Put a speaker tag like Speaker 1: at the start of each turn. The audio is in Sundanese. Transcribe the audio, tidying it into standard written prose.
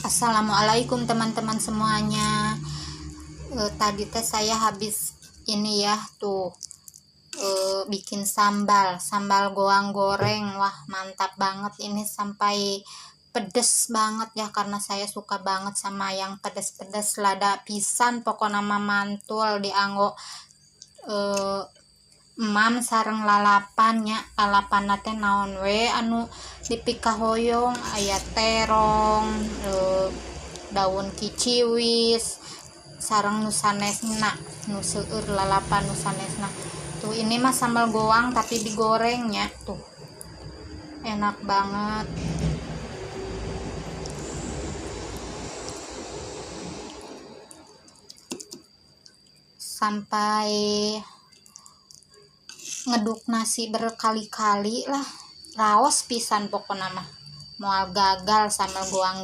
Speaker 1: Assalamualaikum teman-teman semuanya. Tadi teh saya habis ini ya tuh, bikin sambal, sambal goang goreng. Wah, mantap banget ini, sampai pedes banget ya, karena saya suka banget sama yang pedes-pedes. Lada pisan pokoknya mah, mantul dianggo emam sareng lalapannya. Lalapan teh naon we anu dipikahoyong, aya terong, daun kiciwis sareng nu sanesna, nu seueur lalapan nu sanesna. Tuh, ini mah sambal goang tapi digorengnya tuh enak banget. Sampai ngeduk nasi berkali-kali lah, raos pisan pokoknya mah, moal gagal sambal goang.